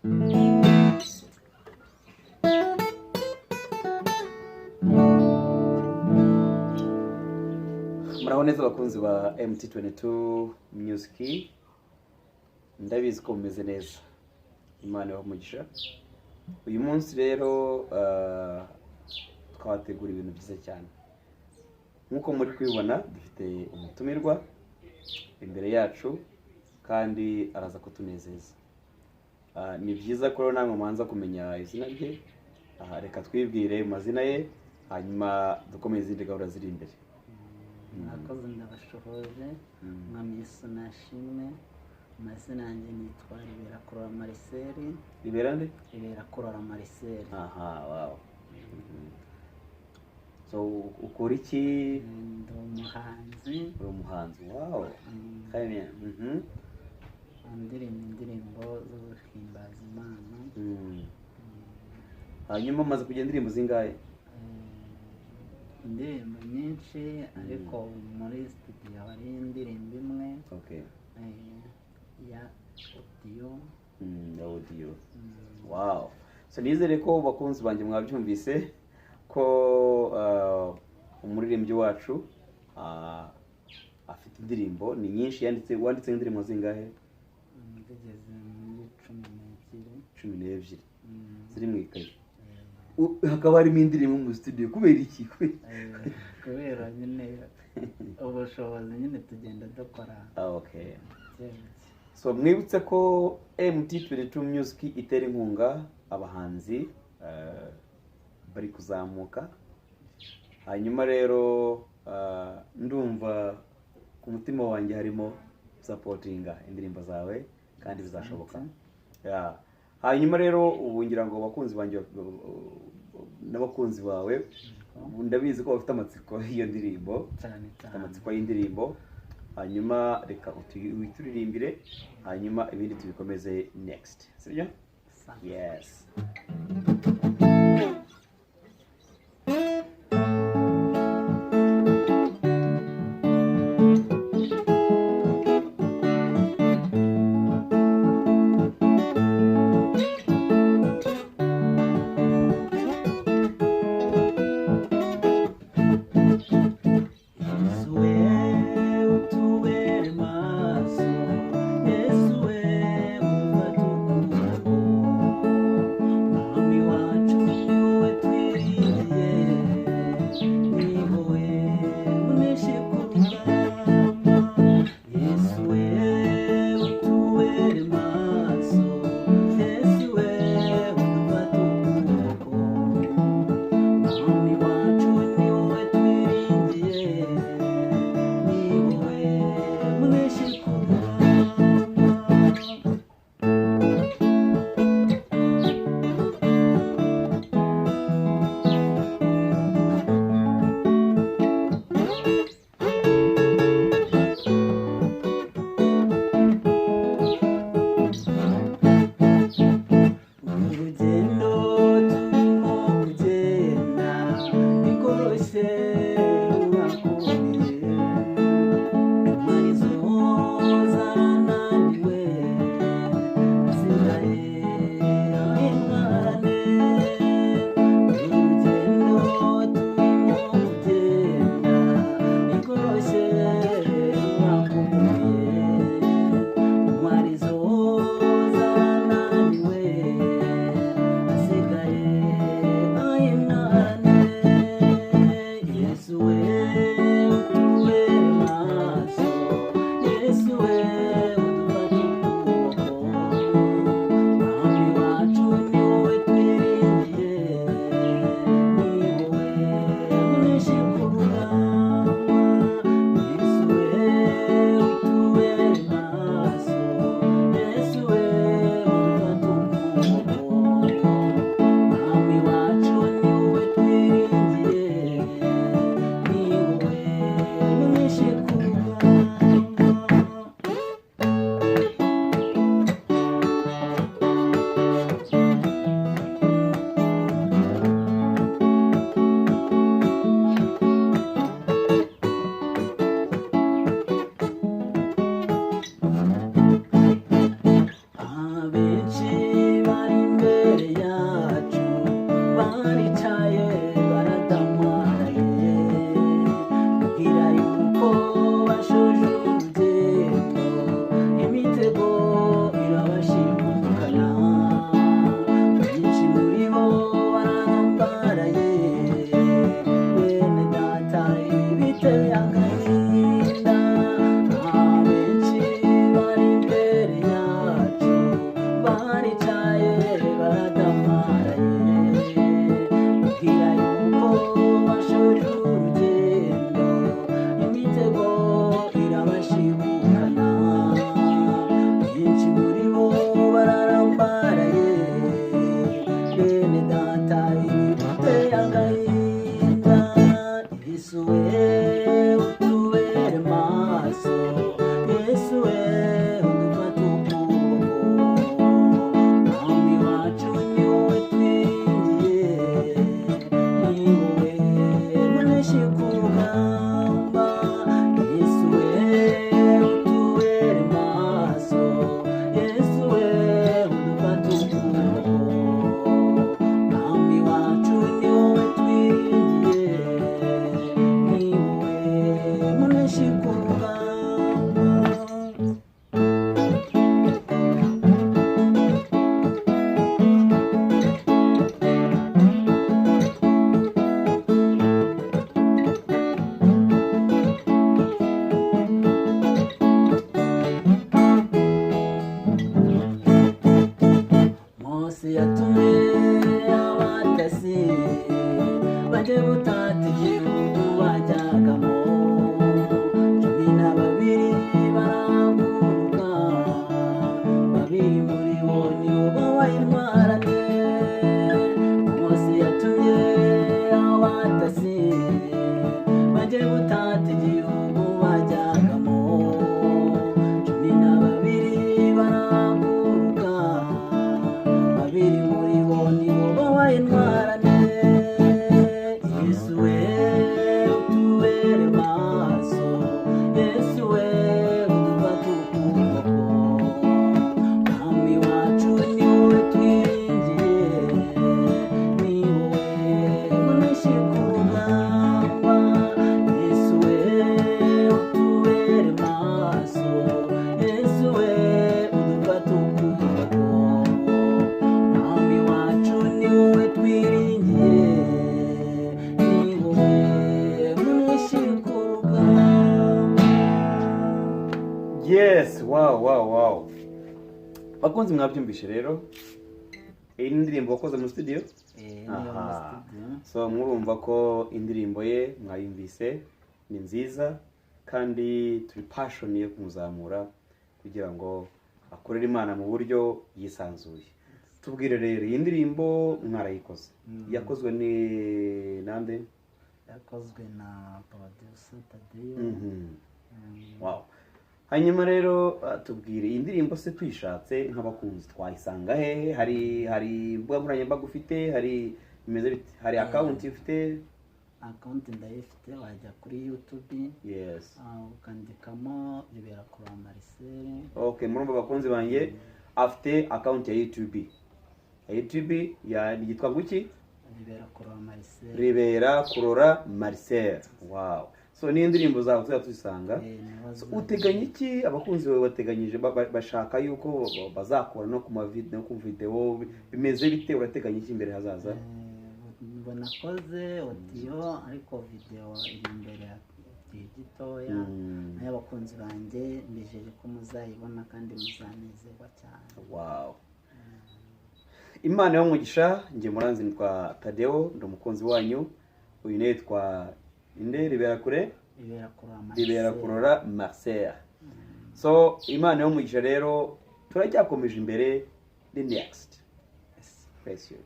Muraho neza abakunzi ba MT22 Music. Ndabizi ko mumeze neza, Imana ibahe umugisha. Uyu munsi rero twabategura ibintu byiza cyane. Nk'uko muri kubibona, dufite umutumirwa imbere yacu kandi araza kutunezeza. Ni byiza ko rero namwe mubanza kumenya izina rye. Aha, reka twibwire mu mazina ye, hanyuma dukomeze izindi gahunda ziri imbere. Mwakoze, ndabashohoje. Mwami Yesu nashimwe. Amazina yanjye nitwa Ribera Kurora Marcel. Ribera nde? Ribera Kurora Marcel. Aha, wow. So ukora iki? Ndi umuhanzi. Uri umuhanzi, wow. Très bien. Ndirimba indirimbo zo guhimbaza Imana. Hanyuma umaze kugira indirimbo zingahe? Indirimbo nyinshi, ariko muri studio hari indirimbo imwe ya audio. Audio. Wow, so nizere ko bakunzi banjye mwabyumvise ko umuririmbyi wacu afite indirimbo ni nyinshi yanditse. Wanditse indirimbo zingahe? Zigeze muri 12. 12 ziri mu ikayi. Hakaba harimo indirimbo mu studio, kubera iki? Kubera nyine ubushobozi, nyine tugenda dukora buke buke. So mwibutse ko MT22 Music itera inkunga abahanzi bari kuzamuka. Hanyuma rero ndumva ku mutima wanjye harimo supportinga indirimbo zawe kandi bizashoboka. Yeah. Hanyuma rero ubu ngira ngo abakunzi banjye n'abakunzi bawe, ubu ndabizi ko bafite amatsiko y'iyo ndirimbo. Cyane. Bafite Cyane. amatsiko y'indirimbo. Hanyuma reka wituririmbire, hanyuma ibindi tubikomeze next, sibyo? Sa. Yes. Yesu we, utubere maso. Yesu we, udufate ukuboko. Mwami. Mose yatumye abatasi bajye gutata igihugu bajyagamo, 12 barahaguruka, babiri muri bo nibo babaye intwarane. Mose yatumye abatasi bajye gutata igihugu bajyagamo, 12 barahaguruka, babiri muri bo nibo babaye intwarane. Yesu we, utubere maso. Yesu we, udufate ukuboko. Mwami wacu, ni wowe twiringiye, ni wowe muneshi ku rugamba. Yesu we, utubere maso. Yesu we, udufate ukuboko. Mwami wacu, ni wowe twiringiye, ni wowe muneshi ku rugamba. Yes, wow. Bakunzi, mwabyumvishe rero, iyi ni indirimbo wakoze muri studio? Eh, niyo muri Aha. studio. So murumva ko indirimbo ye mwayumvise, ni nziza, kandi turi passion yo kumuzamura kugira ngo akorere Imana mu buryo yisanzuye. Tubwire rero, iyi ndirimbo mwarayikoze, yakozwe ni nande? Yakozwe na producer Tadeyo. Wow. Hanyuma rero tubwire, iyi ndirimbo se tuyishatse nk'abakunzi twayisanga hehe? Hari imbuga nkoranyambaga ufite? Hari bimeze bite? Hari account ufite? Account ndayifite, wajya kuri YouTube, ukandikamo Ribera Kurora Marcel. Okay, murumva abakunzi banjye, afite account ya YouTube, ya YouTube ya yitwa nguki? Ribera Kurora Marcel. Ribera Kurora Marcel. Wow. So ni indirimbo zawe tuzajya tuzisanga. Eh, niho So, uteganya iki? Abakunzi bawe bateganyije bashaka yuko bazakora no ku mavideo, no ku video, bimeze bite? Urateganya iki imbere hazaza? Eh, ngo nakoze audio, ariko video iri imbere ya gihe gitoya. Nayo abakunzi banjye mbijeje ko muzayibona kandi muzanezerwa cyane. Wow, Imana y'umugisha. Njye muranzi nitwa Tadeo, ndi umukunzi wanyu. Uyu ni yitwa inde? Ribera kure? Ribera Kurora Marcel. Ribera Kurora Marcel. So Imana y'umugisha rero, turacyakomeje imbere, the next. Yes. Bless you.